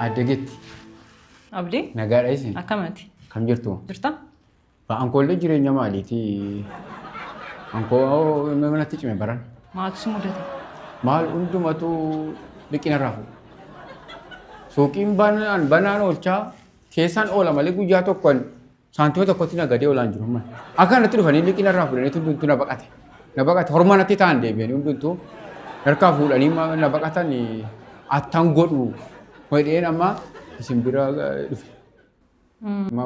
Adde Getti. Abdii. Nagaadha isin? Akkamati? Kam jirtu? Jirta? Ankoollee jireenya maaliiti? Ankoo manatti cime baran. Maaltu si mudate? Maal hundumatu liqina irraa fuudha. Suuqiin banaan banaan oolchaa keessaan oola malee guyyaa tokkoon saantima tokkotti nagadee oolaan jiru. Akka kanatti dhufanii liqina irraa fuudhanii hundumtuu na baqate. Na baqate horma natti ta'an deebi'anii hundumtuu harkaa fuudhanii na baqatan attan godhu jedheen amma isin bira dhufe.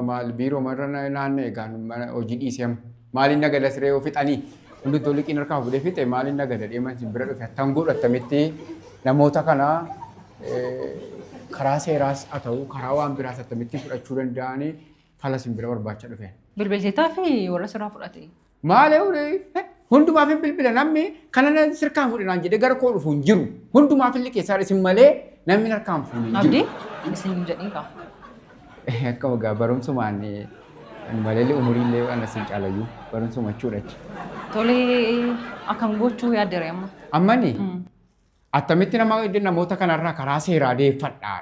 Maal biiroo marra naanna'e egaan hojii dhiisee amma. Maaliin nagada siree yoo fixanii hundumtuu liqiin harkaa fuudhee fixe maaliin nagada deeman isin bira dhufe attan godhu attamitti namoota kana karaa seeraas haa ta'u karaa waan biraas attamitti fudhachuu danda'anii fala isin bira barbaacha dhufe. Bilbilteetaa fi warra sirraa fudhate. Maal hundumaaf hin bilbila namni kana na sirkaan fuudhe naan jedhee gara koo dhufu hin jiru. Hundumaaf hin liqeessaa isin malee namni harkaan fuudhe hin jiru. Abdii isin hin jedhin kaa. Akka waggaa barumsumaan malee umuriillee waan isin caalayyuu barumsuma jechuudha. Tolee akkam gochuu yaaddere amma? Ammani Attamitti nama namoota kanarraa karaa seeraa deeffadhaa.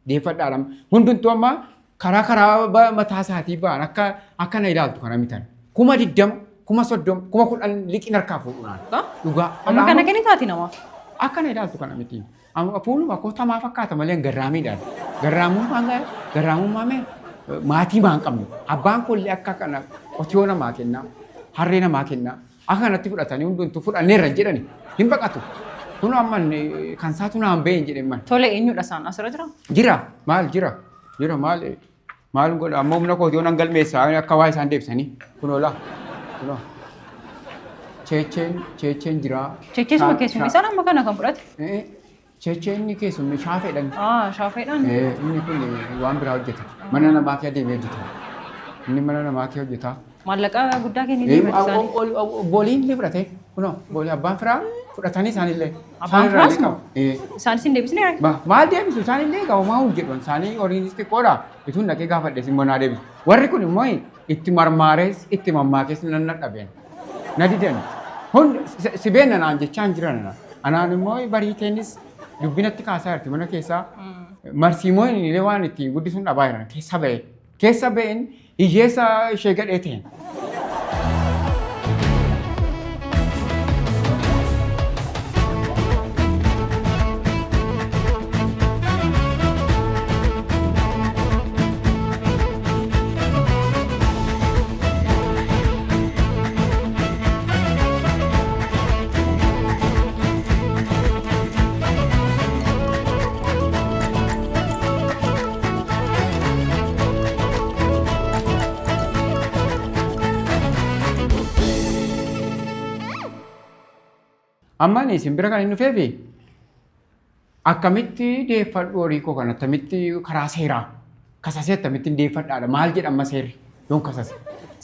Deeffadhaa. Hundumtuu amma karaa karaa mataa isaatii ba'an akka akka na ilaaltu kana mitan. 20,000, 30,000, 10,000 liqiin harkaa fuudhu naan. Dhugaa. Amma kana kennitaati namaaf. Akka na ilaaltu kana miti. Amma fuuluma koo tamaa fakkaata malee garraamiidhaan. Garraamummaan garraamummaa mee maatii maan qabnu. Abbaan koo illee akka kana qotiyoo namaa kennaa, harree namaa kennaa. Akka kanatti fudhatanii hundumtuu fudhanneerra hin jedhani. Hin baqatu. Kun amma kan isaatu naan ba'e hin jedhin man. Tole eenyudha isaan asirra jira? Jira maal jira jira maal maal godha amma humna kootii yoon galmeessaa akka waa isaan deebisanii kunoo laa kunoo cheecheen cheecheen jira. Cheecheesuma keessummaa isaan amma kana kan fudhate? Cheechee inni keessummi shaafeedhaan. Ah, shaafeedhaan. Inni kun waan biraa hojjeta. Mana namaa kee deemee hojjeta. Inni mana namaa kee hojjeta. Maallaqa guddaa kennee deeman isaanii. Booliin illee fudhate. Kunoo boolii abbaan firaa fudhatanii isaanillee. Abbaan firaas moo? Isaanis hin deebisne ree? Maal deebisu isaanillee egaa homaa hin jedhu. Isaanii horiinis xiqqoodha. Ituun dhaqee gaafadhe immoo naa deebisu. Warri kun immoo itti marmaarees itti mammaakees nan dadhabeen. Na didan. Hundi si beekna naan jechaa hin jiran. Anaan immoo bariiteenis dubbinatti kaasaa jirti mana keessaa. Marsiimoo illee waan ittiin guddisuun dhabaa jiran keessa ba'e. Keessa ba'een hiyyeessa ishee gadhee ta'een. Amma ani isin bira kan hin dhufeefi Akkamitti deeffadhu horii koo kana attamitti karaa seeraa kasasee attamitti deeffadhaadha maal jedha amma seerri yoon kasase.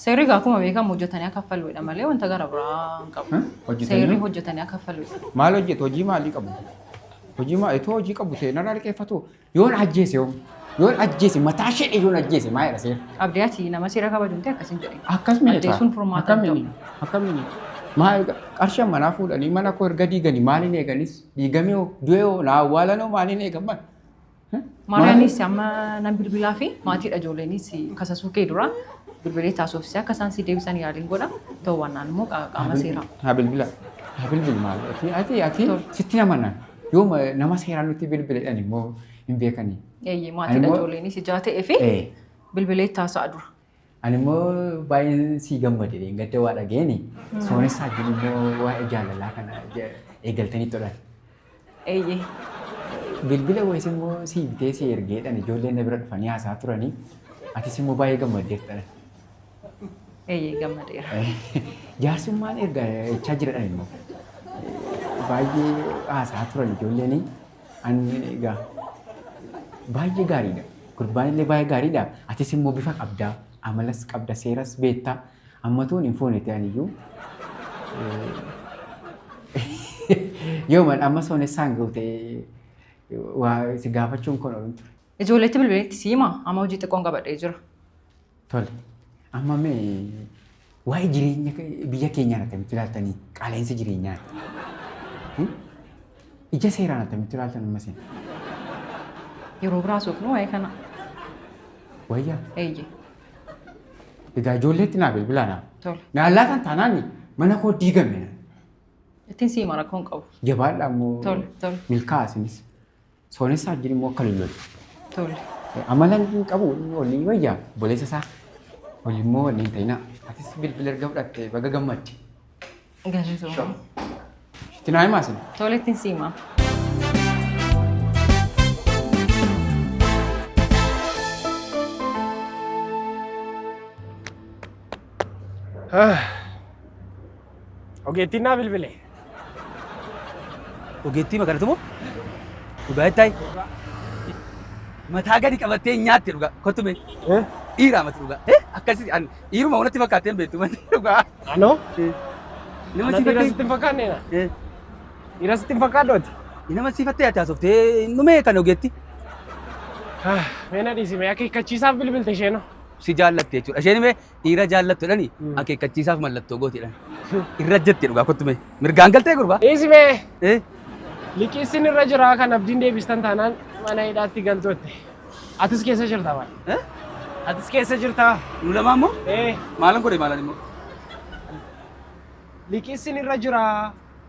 Seerri egaa akkuma beekamu hojjetanii akka kaffaluudha malee wanta gara biraa hin qabu. Hojjetanii? Seerri hojjetanii akka kaffaluudha. Maal hojjetu hojii maalii qabu? Hojii maal itoo hojii qabu ta'e narraa liqeeffatu yoon ajjeese yoom yoon ajjeese mataa ishee yoon ajjeese maal jedha seerri? Abdii ati nama seera kabaju miti akkas hin jedhin. Akkas miti Ajjeesuun furmaata hin ta'u. Akkamiin akkamiin maal qarshii manaa fuudhanii mana koo erga diiganii maaliin eeganis Diigamee hoo du'ee hoo na awwaalan hoo maaliin eegan mal? Maariyaanis amma nan bilbilaa fi maatiidha ijoolleenis kasasuu kee dura bilbilee taasofsisee akka isaan si deebisan yaaliin godha. Ta'uu baannaan immoo qaama seeraa. Haa bilbila. Haa bilbil maal? Ati ati ati sitti namanan. Yoo nama seeraan nutti bilbiledhan immoo hin beekanii. Eeyyee maatiidha ijoolleenis ijaa ta'ee fi bilbilee taasa'a dura. Ani immoo baay'een sii gammade dheengadda waa dhageeni soonessaa wajjin immoo waa'ee jaalalaa kana eegaltanii tolan. Eeyyee. Bilbila wayis immoo sii bitee sii ergeedhan ijoolleen na bira dhufanii haasaa turanii atis immoo baay'ee gammaddeertadhan. Eeyyee gammadeera. Jaarsummaan erga jechaa jiradhan immoo baay'ee haasaa turan ijoolleen ani egaa baay'ee gaariidha. Gurbaan illee baay'ee gaariidha. Atis immoo bifa qabda, amalas qabda, seeras beekta. Ammatuun hin fuune ta'an iyyuu. Yooman amma soonessaan ga'u ta'e waa si gaafachuun kun oolun ture. Ijoolleetti bilbileetti si hima amma hojii xiqqoon qabadhee jira. Tole. Amma mee waa'ee jireenya biyya keenyaan akkamitti ilaaltanii qaala'insa jireenyaa? Ija seeraan akkamitti ilaaltan amma isin? Yeroo biraa haasofnu waa'ee kana. Wayyaa. Eeyyee. Egaa ijoolleetti naa bilbilaa naa. Tole. Naan laatan taanaan mana koo diigame. Ittiin sii hima rakkoo hin qabu. Jabaadhaa immoo Tole tole milkaa'aa isinis. Soonessaa wajjin immoo akka lollolu. Tole. Amala hin qabu inni olii wayyaa obboleessa isaa. Olii immoo wanni hin ta'inaa. Atis bilbila erga fudhatte baga gammadde. Galatoomi. Itti naa himaa isin. Tole ittiin sii hima. Ogeettiin naa bilbile. Ogeettii makanatu moo? Dhugaa jettaayi? Mataa gadi qabattee nyaatte dhugaa. Kottu mee. Dhiiraa mati dhugaa. Akkasii an dhiiruma wanatti fakkaattee hin beektu mati dhugaa. Anoo? Nama Ana dhiira siifattee sitti hin fakkaanne na. Dhiira sitti hin fakkaadhu ati. Nama siifattee ati haasoftee hin dhumee kan ogeetti. Mee na dhiisi mee akeekkachiisaaf bilbilte isheenoo. Si jaallatte jechuudha. Isheen mee dhiira jaallattu jedhani akeekkachiisaaf mallattoo gooti jedhan. Irra jette dhugaa kottu mee. Mirgaan galtee gurbaa. Dhiisi mee. Eh? Liqii isin irra jira kan abdiin deebistan taanaan mana hidhaatti galtu jette. Atis keessa jirta maal? Eh? Atis keessa jirta. Nu lamaan moo? Eh. Maalan godhe maalan immoo? Liqii isin irra jira.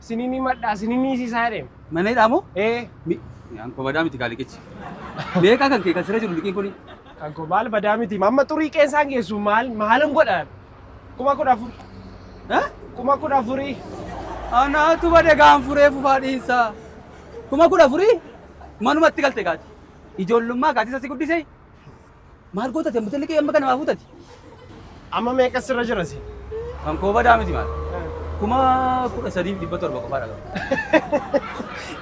Isinin himadha isinin hiisisaa jedheem. Mana hidhaa moo? Eh. Mi an koo badaa miti kaa liqichi. Meeqaa kan kee kan sirra jiru liqiin kuni? Kan koo maal badaa miti. Amma xurii qeensaan geessu maal maalin godha? 14,000. Eh? 14,000. Anaatu bade gaanfuree fufaa dhiinsaa. 14,000 manumatti galte gaati. Ijoollummaa gaati isa si guddisee. Maal gootati amma liqii amma kana maa fuutati? Amma meeqa sirra jira si? Kan koo badaa miti maal? 13,700 qofaadha qaba.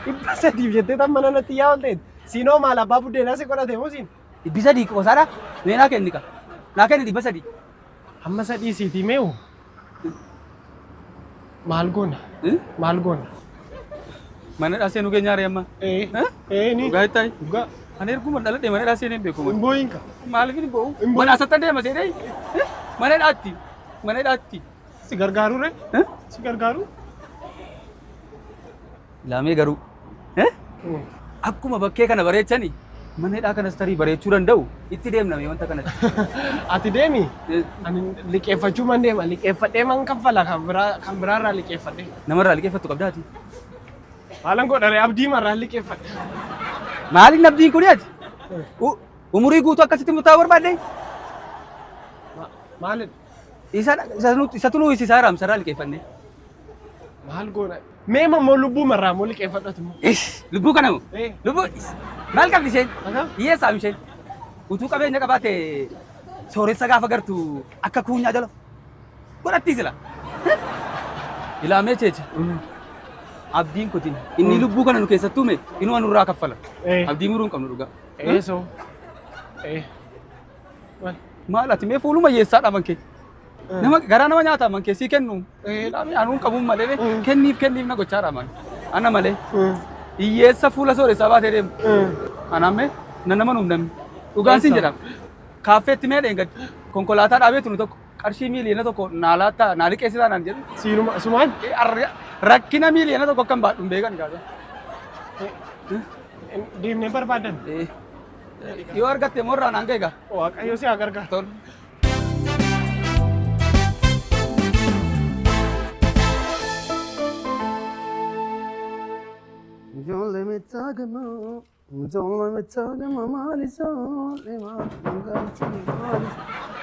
300 jettee tan mana natti yaa ol ta'e. Siinoo maal abbaa buddeenaa si godhate moo siin? 300 qoosaadha? Mee naa kenni ka. Naa kenni 300. Amma sadii siitii meewu? Maal goona? Maal goona? Mana hidhaa seenuu keenya haree amma. Ee. Ee ni. Dhugaa jettaa? Dhugaa. Ani erguma dhaladhe mana hidhaa seenee hin beeku. Hin boo'in ka. Maaliif hin boo'u? Mana asattan deema seenee? Mana hidhaatti. Mana hidhaatti. Si gargaaruu ree? Si gargaaruu? Laamee garuu. Akkuma bakkee kana bareechani mana hidhaa kanas tarii bareechuu danda'u itti deemna mee wanta kanatti. Ati deemi. Ani liqeeffachuu man deema. Liqeeffadhee man kaffala kan biraa kan biraarraa liqeeffadhee. Namarraa liqeeffattu qabdaa ati? Maalan godha ree abdii marraa liqeeffadhe. Maaliin abdiin kuni ati? Umurii guutuu akkasitti murtaa'uu barbaadde? Maalidha? Isa isatu nu hiisisaa jira sarraa liqeeffannee. Maal goona? Mee mammoo lubbuu marraa immoo liqeeffadhatu immoo. Ish lubbuu kana moo? Eh. Lubbuu maal qabdi isheen? Akkam? Hiyyeessaam isheen. Utuu qabeenya qabaate sooressa gaafa gartu akka kuunyaa jala godhattii sila. Ilaamee cheecha. Abdiin kutin. Inni lubbuu kana nu keessattuu mee inuma nurraa kaffala. Eh. Abdii muruu hin qabnu dhugaa. Eh so. Eh. Maal? Maal ati mee fuuluma hiyyeessaadha man kee. Nama garaa nama nyaata man kee sii kennu. Ilaamee anuun qabuun malee kenniif kenniif na gochaadha man. Ana malee. Hiyyeessa fuula sooressaa baatee deemu. Anaan mee na nama nuuf namni. Dhugaan siin jedhama. Kaaffeetti mee dheengadde konkolaataa dhaabeetu nu tokko qarshii 1 miiliyoona naa laattaa naa liqeessitaa naan jedhu. Siinuma sumaan? Rakkina 1 miiliyoona akka hin baadhu hin beekan gaasa. Deemnee barbaadan. Yoo argatte immoo irraa naan ga'e gaa. Waaqayyo si haa gargaaru. Tol. Ijoollee miidhaginaa, ijoollee miidhaginaa maali ijoollee maali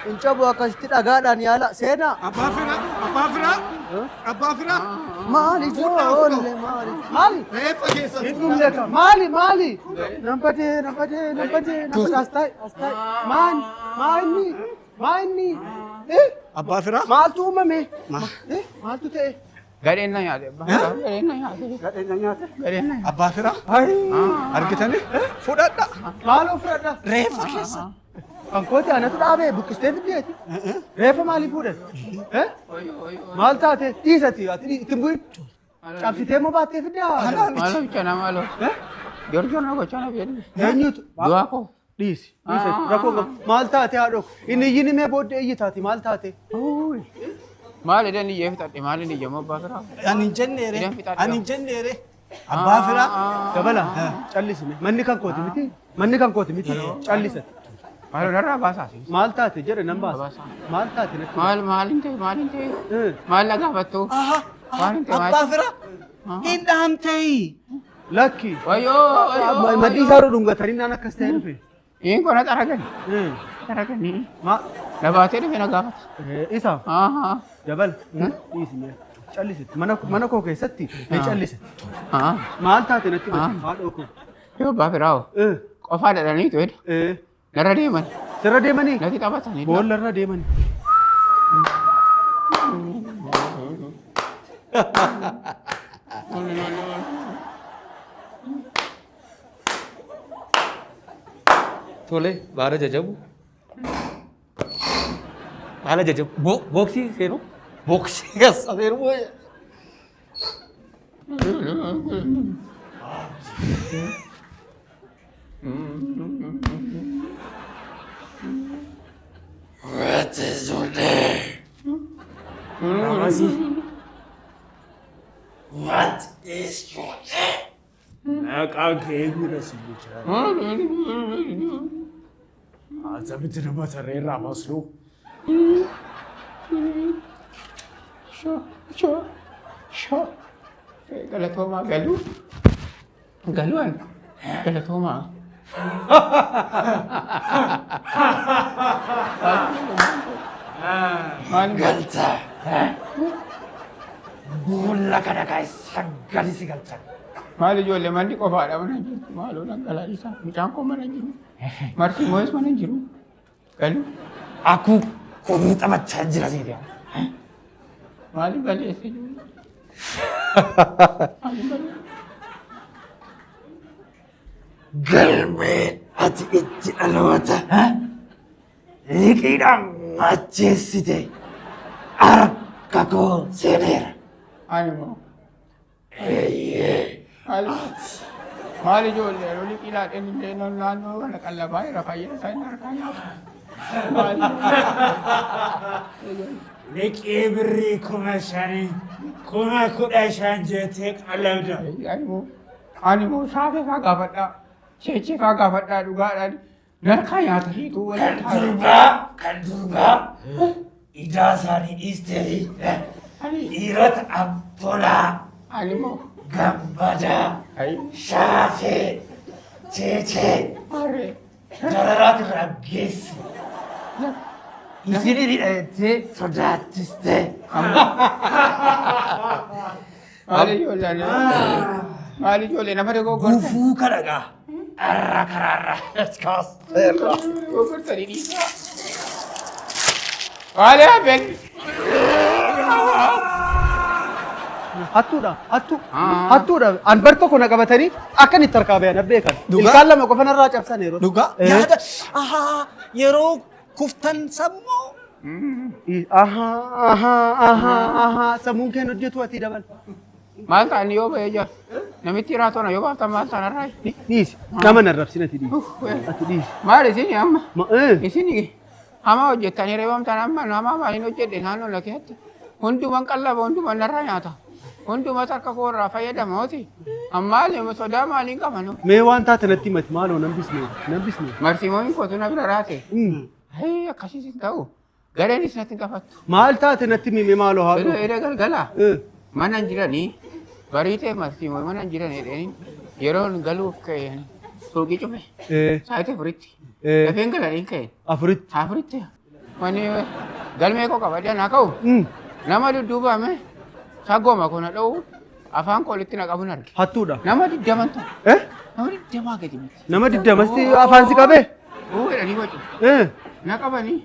Hin cabu akkasitti dhagaadhaan yaala seenaa. Abbaa firaa, abbaa firaa, abbaa firaa. Maali ijoollee maali maali? Reeffa keessa. Hin dhumne ka maali maali? Nan badee nan badee nan badee nan badee as ta'i as ta'i maal maa inni maa inni eh Abbaa firaa. Maaltu uumame? Eh maaltu ta'e? Gadheen na nyaate. Gadheen na nyaate. Gadheen na nyaate. Gadheen na nyaate. Abbaa firaa. Argitanii? Fudhadha. Maaloo fudhadha? Reeffa keessa. Kan kooti anatu dhaabee buqqistee fiddeeti. Reeffa maalii fuudhan? Eh? Maal taate? Dhiisati ati ittiin bu'in. Cabsitee moo baattee fiddaa? Maaloo bicha maaloo. Jorjor na gochaa na fayyadu. Eenyutu? Du'aa koo. Dhiisi. Dhiisati. Rakkoo qabu. Maal taate haadhoo? Inni iyyini mee booddee iyyi taati maal taate? Maal edeen iyyee fixadhe maal inni iyyamoo abbaa firaa? Ani hin jenneere. Ideen fixadhe. Ani hin jenneere. Abbaa firaa. Dabala callisime. Manni kan kooti miti. Manni kan kooti miti. Callisati. Maal narraa baasaa? Maal taate jedhe nan baasa. Maal taate natti. Maal maal hin ta'e maal hin ta'e maal na gaafattu? Maal hin ta'e maal? Abbaa firaa. Hin dhahamtee. Lakki. Wayyoo wayyoo. Maddii isaa dhungatanii naan akkas ta'e dhufe. Inni kona xaragani. Xaragani. Ma Na baatee dhufe na gaafata. Isa dabala dhiisime. Callisati. Mana koo keessatti ni callisati. Maal taate natti mati haadhoo koo. Yoo abbaa firaa qofaa dhadhaniitu jedha. Narra deeman. Sirra deemanii? Natti taphatanii. Boolla irra deemanii. Tole baala jajabu. Baala jajabu. Booksii seenu. Booksii keessa seenu moo? What is your name? Ramasi. What is your name? Maqaan kee eenyudha si jechaa? Akkamitti nama tarree irraa masluu? Shoo shoo shoo. Galatoomaa galuu. Galuu an galatoomaa. Maal Galta. Boolla kana keessa gadi si galcha. Maal ijoollee manni qofaadha mana jiru. Maaloo dhangalaa'isa. Mucaan koo mana jiru. Marti moo'es mana jiru. Galuu. Akuu kophee taphachaa jira siiti. Maali balleesse ijoollee? Maali balleesse? Galmee ati itti dhaloota liqiidhaan macheessite harka koo seeneera. Ani moo? Maali maali ijoollee yeroo liqii laadheen illee naannoo kana qallabaa jira fayyaa isaa hin harkaa nyaata. Maali? Liqii birrii 5,000 15,000 jettee qalabda. Ani moo saafee faa gaafadhaa. Sheechee faa gaafadhaa dhugaadhaan. Narkaa nyaata hiituu waliin Kan durbaa kan durbaa idaa isaanii dhiistee dhiirota Abbolaa Ani moo Gammadaa Shaafee Cheechee Harree dararaatu irraa geesse. Isin hidha jettee sodaachistee. Maali ijoollee maali ijoollee nama dogoggortan? Gufuu kana gaa. Arra karaarra kaasteerra. Dogoggortanii dhiisaa. Maali hafeen? Hattuudha. Hattuu. Hattuudha. An bar tokko na qabatanii akkan itti harkaa bayan beekan. Ilkaan lama qofa narraa cabsan yeroo. Dhugaa? Yaada ahaa yeroo kuftan sammuu. Ahaa ahaa ahaa ahaa sammuun keen hojjetu ati dabal. Maal ta'an yoo ba'ee jira? Namitti raatona yoo baaftan maal ta'an irraa? Dhiisi. Nama narrabsin ati dhiisi. Ati dhiisi. Maal isin amma? Isin hamaa hojjettanii reebamtan amma hamaa maaliin hojjedhe naannoo na keessatti? Hunduman qallaba hunduman narraa nyaata. Hundumatu harka koo irraa fayyadama hooti. Ammaali sodaa maaliin qabanu? Mee waan taate natti himati maaloo nan bisne nan bisne. Marsiimoon kootu na bira raate. Hee akkasiis hin ta'u. Gareenis natti hin qabattu. Maal taate natti himi maaloo haadhoo. Yeroo galgala mana hin jiranii bariitee marsiimoo mana hin jiran jedhanii yeroon galuuf ka'e suuqii cufe. Sa'aatii 4tti. Dafeen galanii ka'e. 4tti. 4tti. Manni galmee koo qabadee naa ka'u. Nama dudduubame sagooma kun dha'u afaan koo walitti na qabuun arge. Hattuudha. Nama 20 ta'u. Nama 20 gadi miti. Nama 20 afaan si qabee? Uu jedhanii wacu. Na qabanii.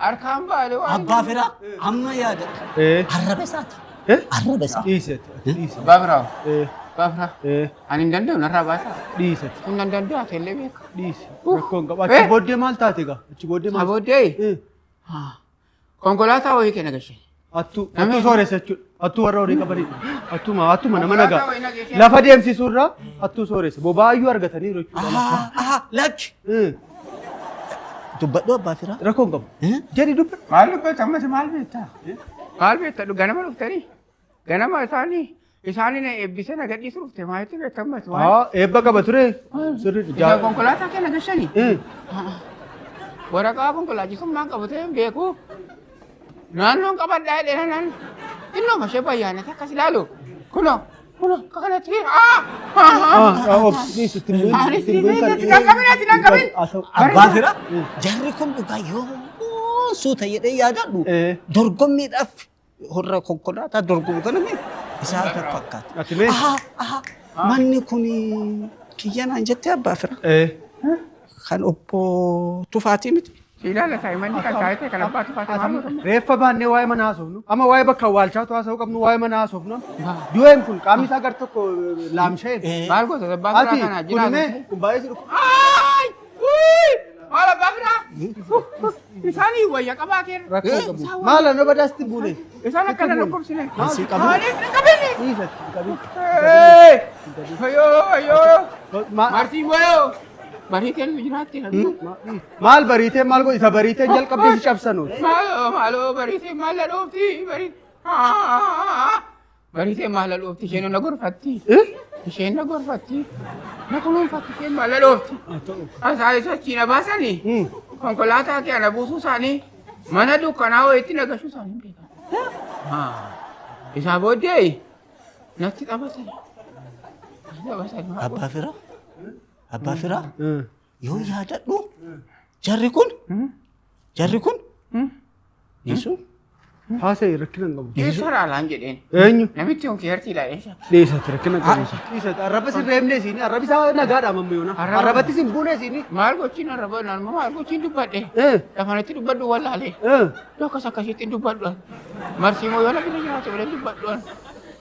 Harkaan baalee waan. Abbaa firaa amma yaada. Arraba isaati. Arraba isaa. Dhiisati. Dhiisati. Abbaa firaa. Abbaa firaa. Ani hin danda'u narraa baasaa. Dhiisati. Kun nan danda'a tellee beeka. Dhiisi. Rakkoon qaba. Achi booddee maal taate egaa? Achi booddee maal? Booddee. Konkolaataa wayii kenna gashee. Hattuu. Hattuu sooressa jechuudha. Hattuu warra horii qabanidha. Hattuma hattuma nama nagaa. Lafa deemsisuurraa hattuu sooressa. Boba'aayyuu argataniiru jechuudha. Lakki. Dubbadhu abbaa firaa. Rakkoon qabu. Jedhi dubbadhu. Maal dubbata ammas maal beektaa? Maal beektaa? Ganama dhuftanii? Ganama isaanii Isaan na eebbisee na gadhiisu dhufte maalitti beekamatu? Haa, eebba qaba ture. Sirri Isa konkolaataa kee na gashani. Waraqaa konkolaachisummaan qabu ta'e hin beeku. Naannoon qabadhaa jedhee naan xinnoo mashee bayyaanate akkas ilaalu. Kunoo kunoo akka kanatti Ah, obsi dhiisi ittiin bu'in. Anis Ittiin bu'in kan. itti qaqqabin itti qaqqabin. Abbaa fira jarri kun dhugaa yoo suuta jedhee yaadadhu dorgommiidhaaf horra konkolaataa dorgomu kana mee isaan kan fakkaata. Ati mee? Aha, aha, manni kun kiyya naan jettee abbaa fira. Kan obbo Tufaatii miti. Si ilaala saayimanni kan saayitee kan abbaa tufaatee maal godhamu? Reeffa baannee waa'ee mana haasofnu. Amma waa'ee bakka awwaalchaatu haasa'uu qabnu waa'ee mana haasofnu. Du'een kun qaamni isaa gar tokko laamsha'een. Maal goota abbaa firaa Ati kana kun mee kun baay'ee si dhukkuba. Aay! Uy! Maal abbaa firaa? Isaanii wayya qabaa keenya. Rakkoo qabu. Maal anoo badaasti buune. Isaan akkana dhukkubsine. Asii qabu. Maaliif hin qabinne? Dhiisatti hin qabin. Ayyoo ayyoo! Marsii boyoo! Bariiteen nu jiraatti na Maal bariiteen maal godhi isa bariiteen jalqabdee si cabsanu. Maaloo maaloo bariiteen maal la dhoofti bariiteen. Bariiteen maal la dhoofti isheen na gorfatti. Isheen na gorfatti. Na kunuunfatti isheen maal la dhoofti. Asaa isa achi na baasanii konkolaataa kee ana buusuu isaanii mana dukkanaa wayiitti na gashuu isaanii beekan. Isaa booddee natti taphatan. Natti taphatan. Abbaa fira abbaa fira yoo yaadadhu jarri kun jarri kun dhiisu Haasa'e rakkina hin qabu. Keessa raalaan jedheen. Eenyu? Namitti kun keertii ilaalee. Dhiisatti rakkina hin qabu. Dhiisatti arraba si reebne isiini arrabi isaa nagaadha amma yoona. Arraba- Arrabatti si hin buune isiini. Maal gochiin arraba naannoo maal gochiin dubbadhe. Lafanatti dubbadhu wallaalee. Iddoo akkas akkasitti dubbadhu. Marsii moo yoo na bira jiraate malee dubbadhu.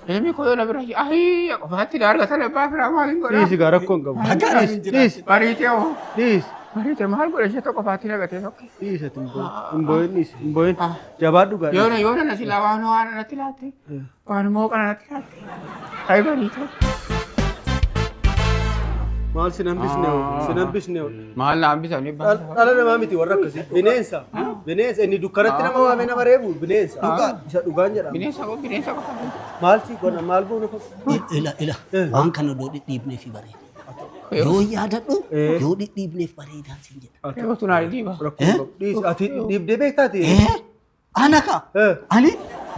Ilmi koo yoo na bira jiraate ahii qofaatti na argatan abbaa firaa maal hin godhaa. Dhiisi gaa rakkoo hin qabu. Dhiisi. Dhiisi. Bariitee hoo. Dhiisi. Bariitee maal godhe ishee tokko qofaatti na gatee tokko. Dhiisatti hin boo'in. Hin boo'in dhiisi. Hin boo'in. Jabaadhu gaa. Yoona yoona na silaa waan waan natti laatte. Waan mooqa natti laatte. Ayi bariitee. Maal sin hambisne hoo? Sin hambisne hoo? Maal na hambisanii Dhala namaa miti warra akkasii. Bineensa. Bineensa inni dukkanatti nama waamee nama reebu bineensa. Isa dhugaan jedhama. Bineensa koo bineensa qofa. Maal si godha maal goonu fakkaata? Ila ila waan kana yoo dhidhiibneef bareeda. Yoo yaadadhu yoo dhidhiibneef bareedaa siin jedha. Eeguutu naa dhiiba. Rakkoo qabu. Dhiisi ati dhiibdee beektaati? Ana ka ani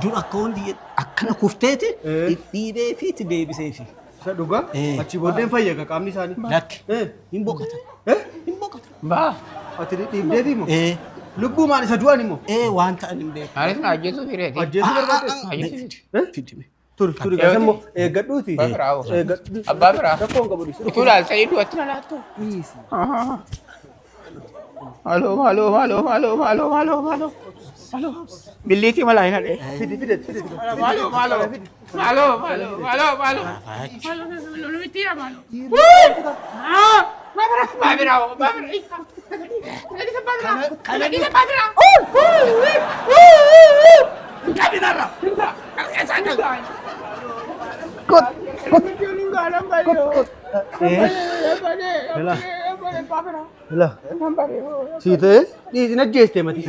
dur akka hundi akkana kufteeti dhidhiibee fi itti deebisee fi. Isa dhugaa? Achi booddeen fayya ka qaamni isaanii. Lakki. Hin boqotan. Hin boqotan. Baa. Ati dhiibdee fi moo? Lubbumaan isa du'an immoo? Waan ta'an hin beeku. Maalis na ajjeesuu fireeti. Ajjeesuu barbaadde? Ajjeesuu. Fidime. Turi turi gasa immoo eeggadhuuti. Abbaa biraa hoo. Eeggadhu. Abbaa biraa. Rakkoo hin qabu dhiisi. Utuu ilaaltee du'atti na laattu. Dhiisi. Maaloo maaloo maaloo maaloo maaloo maaloo maaloo. Maaloo. Billiitii malaa hin hadhee. Fidi fidi fidi. Maaloo maaloo maaloo maaloo maaloo maaloo. Maaloo namitti maaloo. Abbaa biraa hoo abbaa biraa. Kana abbaa biraa. Qabinarra. Kot kot kot. Ila. Si ta'e dhiisi na jeeste mati.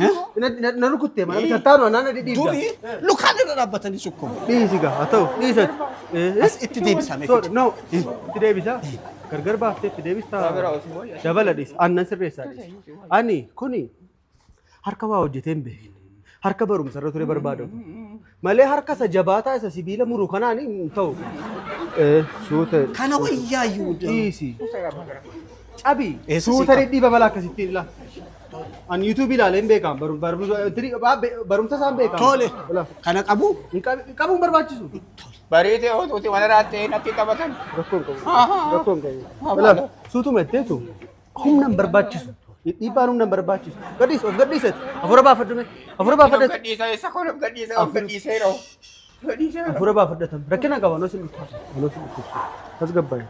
Na rukutte mana sattaanu anaan na dhidhiibda. Durii lukaan irra dhaabbatanii sukkumu. Dhiisi gaa haa ta'u dhiisati. As itti deebisame. No itti deebisa. Gargar baaftee itti deebistaa. Dabala dhiisi aannan sirreessaa dhiisi. Ani kuni harka waa hojjetee hin beekne. Harka barumsa irra ture barbaadamu. Malee harka isa jabaataa isa sibiila muru kanaan hin ta'u. Suuta. Kana wayyaayyuu. Dhiisi. Cabi. Eessa si Suuta qaba? dhidhiiba balaa akkasittiin ilaa. Ani yuutuubii ilaalee hin beekan. Barumsa isaan beekan. Tole. Kana qabu. Qabuun barbaachisu. Bariitee otuuti mana raattee natti taphatan. Rakkoo hin qabu. Rakkoo hin qabu. Ilaa suutuma itteetu humna hin barbaachisu. Dhiibbaan humna hin barbaachisu. Gadhiis of gadhiisati. Afura baafadhu mee. Afura baafadhati. Gadhiisa eessa koon of gadhiisa of gadhiiseera. Gadhiiseera. Afura baafadhatan. Rakkina qaba. Anoo sin dhukkubsa. Anoo sin dhukkubsa. Tasgabbaa'e.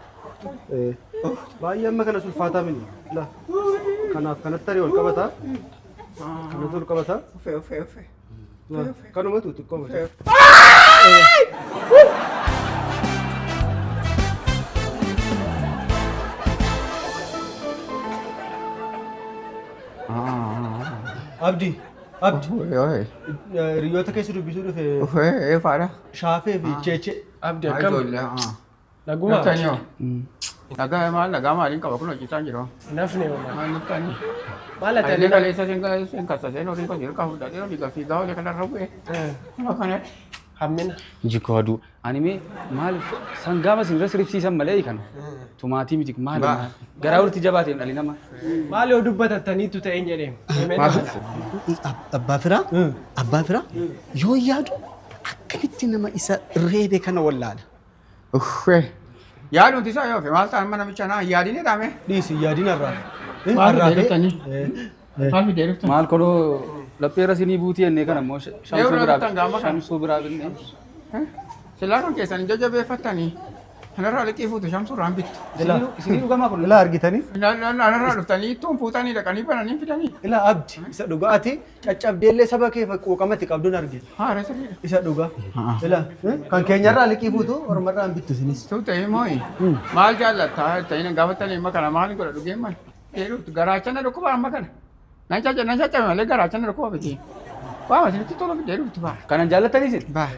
Baay'ee amma kana sulfaataa mini. Ilaa kanaaf kanatti tarii ol qabata. Kanatti ol qabata. Uffee uffee uffee. Kanumatu xiqqoo mata. Abdi. Abdi. Hiriyoota keessa dubbisuu dhufe. Uffee faadha. Shaafee fi Cheechee. Abdi akkam? Ijoollee. Ah. Naguma. Naftanii hoo? Nagaa maal nagaa maaliin qaba kun hojjechaa jiru. Nafne homaa. Maal naftanii? Maal ati Ayilee kaleessa sin kassaseen horii kan jirka fudhatee horii kan fiigaa horii kanarra bu'e. Kuma kana. Hammina. Jikoo aduu. Ani mee maal sangaama isin irra siribsiisan malee kana. Tumaatii miti maali Ba. maali. Garaa walitti jabaateen dhalli namaa. Maal yoo dubbatattaniitu ta'een jedhee. Maal? Abbaa firaa? Abbaa firaa? Yoo yaadu akkamitti nama isa reebe kana wallaala? Uffee. Yaaduun isaa yoo fe maal ta'an mana namicha naa yaadin jedhame. Dhiisi yaadin arraa. Maal fidee dhuftanii? Maal fidee dhuftanii? Maal kodhoo laphee irra isinii buutii jennee kana immoo shamsuu Eewwa biraa dhuftan gaama kana. shamsuu biraa binnee. Silaa kan keessan hin jajjabeeffattanii. Kanarraa liqii fuutu shamsuurraan bittu. Isinii dhugamaa kun Ilaa argitanii? Kanarraa dhuftanii ittuun fuutanii dhaqanii bananii fidanii. Ilaa abdi isa dhugaa ati caccabdeellee saba kee quuqamatti qabduun argina. Haara sirriidha. Isa dhugaa. Ilaa kan keenyarraa liqii fuutu ormarraa hin bittu isinis. Tu ta'e moo'i. Maal jaallatta ta'in gaafatanii amma kana maal godha dhugeen maal? Dheeruutu garaachana dhukkuba amma kana. Nan caccaba nan caccaba malee garaachana dhukkuba miti. Waama isinitti tolu fidee dhuftu baa. Kanan jaallattanii isin? Baa.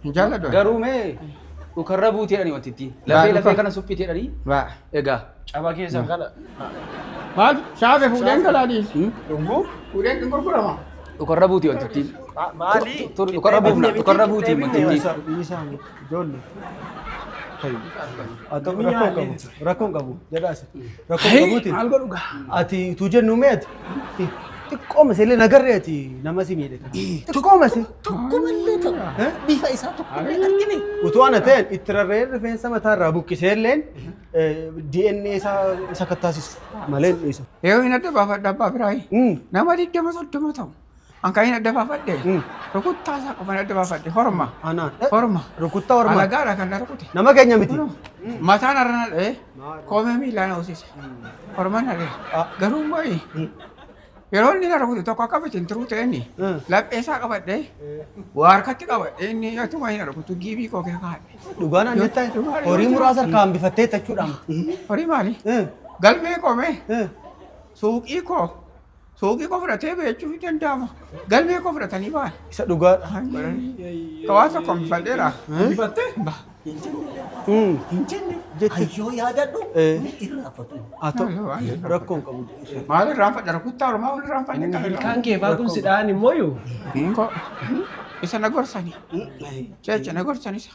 Hin jaalladhu. Garuu mee dhukarra buutee jedhanii wanti ittiin. Lafee lafee kana suphiitee jedhanii. Baa. Egaa. Caba keessan kana. Maal shaafe fuudheen galaa dhiisi. Dhuguu? Fuudheen hin gurgurama. Dhukarra buutii wanti ittiin. Maali? Dhukarra buufna dhukarra buutii wanti ittiin. Isa isa ijoollee. Haa ta'u rakkoo hin qabu. Rakkoo hin qabu. Jedhaas. Rakkoo hin qabuuti. Maal godhu gaa? Ati utuu jennu mee ati xiqqooma illee nagarree ati nama si miidhe kana. Xiqqooma see. Tokkumallee ta'u bifa isaa tokkollee argine. Utuu ana ta'een itti rarra'ee rifeensa mataa irraa buqqisee illeen DNA isaa isa kattaasisu malee hin dhiisu. Yoo hin adda baafadha abbaa biraayi. Nama 20 30 ta'u. An kan hin adda baafadhe. Rukuttaa isaa qofan adda baafadhe. Horma. Anaan. Horma. Rukuttaa hormaa. Alagaadha kan na rukute. Nama keenya miti. Mataan har'a na dha'ee koomee miilaa na hoosise. Horma na dha'e. Garuu immoo yeroo inni na rukute tokko akka miti hin turuu ta'een laphee isaa qabadhee waa harkatti qabadhee inni atuma hin rukutu giibii koo keessa kaa'adhe. Dhugaan an jettaa horii muraasa harkaa hambifattee jechuudha. Horii maali? Galmee koomee suuqii koo suuqii koo fudhatee beechuuf hin danda'ama. Galmee koo fudhatanii ba'an. Isa dhugaadha. Kawaa tokko hambifadheera. Hambifattee? Hin jenne. Hayyoo yaadadhu ni irraanfatu. Haa ta'u rakkoo hin qabu. Maal irraanfadha rukuttaa ormaa wal irraanfadhe kan Ilkaan kee faa kun si dha'an immoo yuu. Hinko. Isa na gorsani. Jecha na gorsan isa.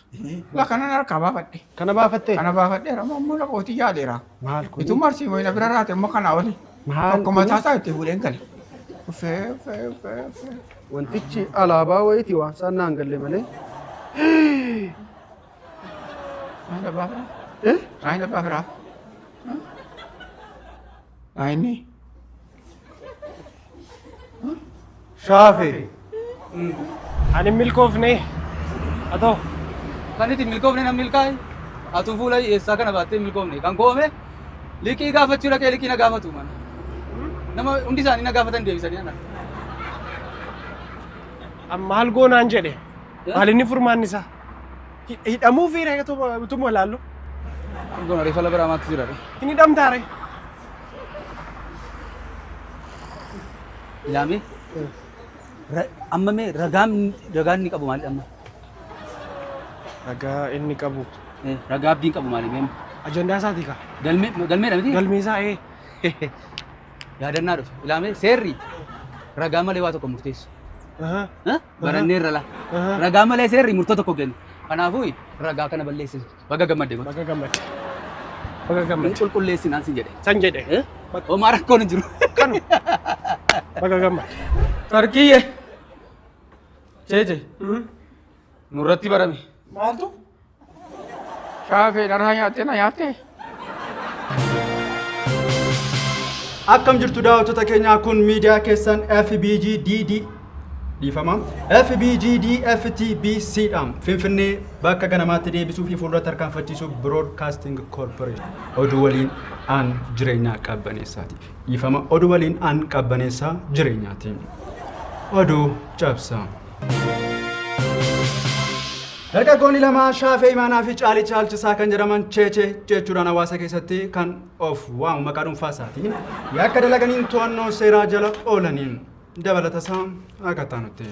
La kanan harkaa baafadhe. Kana baafattee? Kana baafadheera ammoo immoo laqootii yaaleera. Maal kun? Ituu marsii moo na bira raate immoo kanaa oli. Maal Tokko kun? mataa isaa itti fuudheen gale. Uffee uffee uffee uffee. Wantichi alaabaa wayiiti waan isaan naan galle malee. Maal abbaa firaa? Maal abbaa firaa? Ayini. Shaafee. Ani hin milkoofne. Haa ta'u. Kan itti milkoofne nan milkaa'e. Atuu fuula hiyyeessaa kana baattee hin milkoofne. Kan koome liqii gaafachuu dhaqee liqii na gaafatu mana. Nama hundi isaanii na gaafatan deebisanii ana. An maal goonaan jedhe. Maal inni furmaanni isaa? Hidhamuu fi reega utuma ilaallu. Kun goona reefa la biraa maatti jira re. Hin hidhamtaa ree? Ilaamee amma mee ragaan ragaan inni qabu maalidha amma? Ragaa inni qabu. Ragaa abdiin qabu maali mee? Ajandaa isaatii kaa. Galmee galmeedha miti? Galmee isaa ee. Yaadannaa dhufe. Ilaamee seerri ragaa malee waa tokko murteessu. Baranneerra la. Ragaa malee seerri murtoo tokko kennu. Kanaafuu ragaa kana balleessina. Baga gammadde. Baga gammadde. Baga gammadde. Hin qulqulleessinaan sin jedhe. San jedhe. Homaa rakkoon hin jiru. Kanu. Baga gammadde. Tarkiyye. Cheeche. Nurratti barame. Maaltu? Shaafee dharaa nyaattee na nyaattee. Akkam jirtu daawwattoota keenyaa kun miidiyaa keessan FBG DD dhiifama FBG DFTBC dha. Finfinnee bakka ganamaatti deebisuu fi fuulduratti tarkaanfachiisuu Broadcasting Corporation. Oduu waliin aan jireenyaa qabbaneessaati. Dhiifama oduu waliin aan qabbaneessaa jireenyaati. Oduu cabsaa. Dargaggoonni lama Shaafee Imaanaa fi Caalii Caalchisaa kan jedhaman Cheechee jechuudhaan hawaasa keessatti kan of waamu maqaa dhuunfaa isaatiin yakka dalaganiin to'annoo seeraa jala oolaniin dabalata isaa akka taanutti.